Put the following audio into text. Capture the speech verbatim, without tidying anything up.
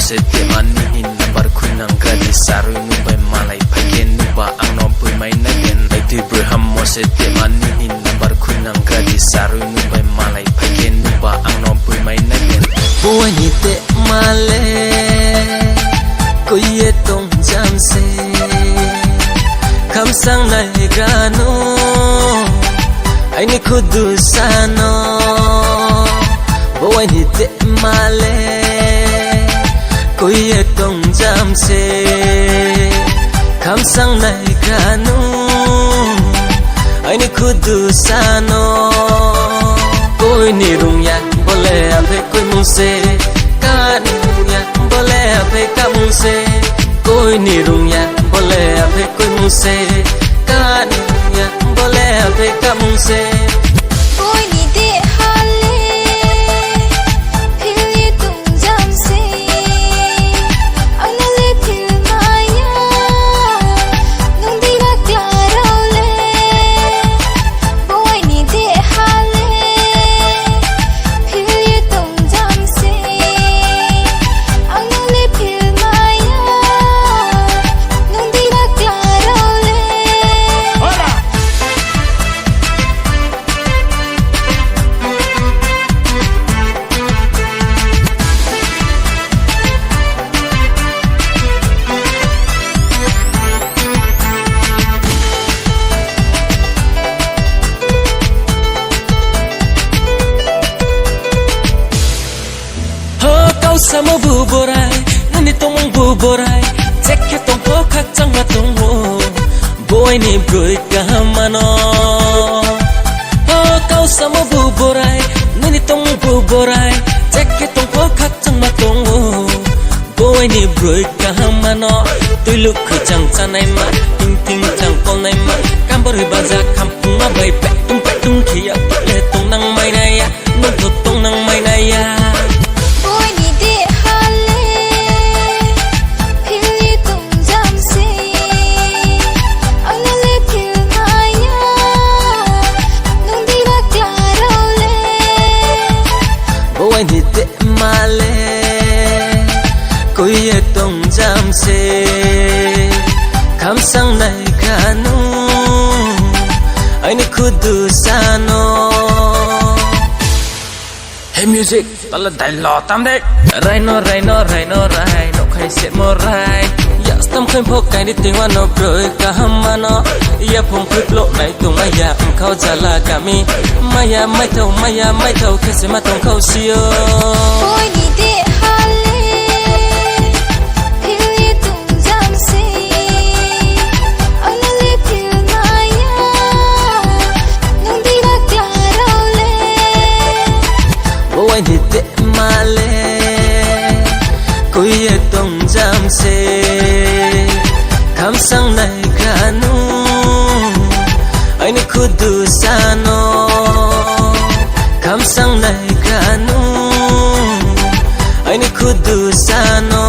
Se temani hin number khuinang gradi sarui nung bai malai phaikhe nungba angno bui mai naigen. Ai twi bwrwi hammo se temani hin number khuinang gradi sarui nung bai malai phaikhe nungba angno bui mai naigen. Buini te male kuye tong jamse khamsang nai gano aini khudu sano. Buini te male kuye tong jamse khamsang nai kanu aini khudu sano. Kuini rungya bole aphe kuimung se, kani rungya bole aphe kamung se. Kuini rungya bole aphe kuimung se, kani rungya bole aphe kamung se. Buini de hale philwi tong jamse angno le phil maya nung di bakla rao le. Buini de hale philwi tong jamse angno le phil maya nung di bakla rao le. Ho kau samo bu borai, nini tongmung bu borai, check khe tongkho khakchangma tongo. Buini broi kaham mano. O kau samo bu borai, nini tong bu borai, check khe tongkho khakchangma tongo. Buini broi kaham mano. Twi luk khwi chang chanai ma, ting ting chang kolnai ma, kambor bai baja khampung ma bai pek tung pek tung khiya pale tong nang mai naya. Nungthu tong nang mai naya. Buini de hale philwi tong jamse angno le phil maya nung di bakla rao le. Buini de male kuye tong jamse khamsang nai kanu aini khudu sano. Hey music, tala dai lo tam de. Raino, raino, raino, rai, no khai se mo rai. Yas tam khai phok kaini tingwa no broi kaham mano. Ya phong khui blok nai tong maya, khao jala kami. Maya, mai thau, maya, mai thau, khe se ma tong khao sio. Buini de hale philwi tong jamse angno le phil maya nung di bakla rao le. Buini de male kuye tong jamse khamsang nai kanu aini khudu sano. Khamsang nai kanu aini khudu sano.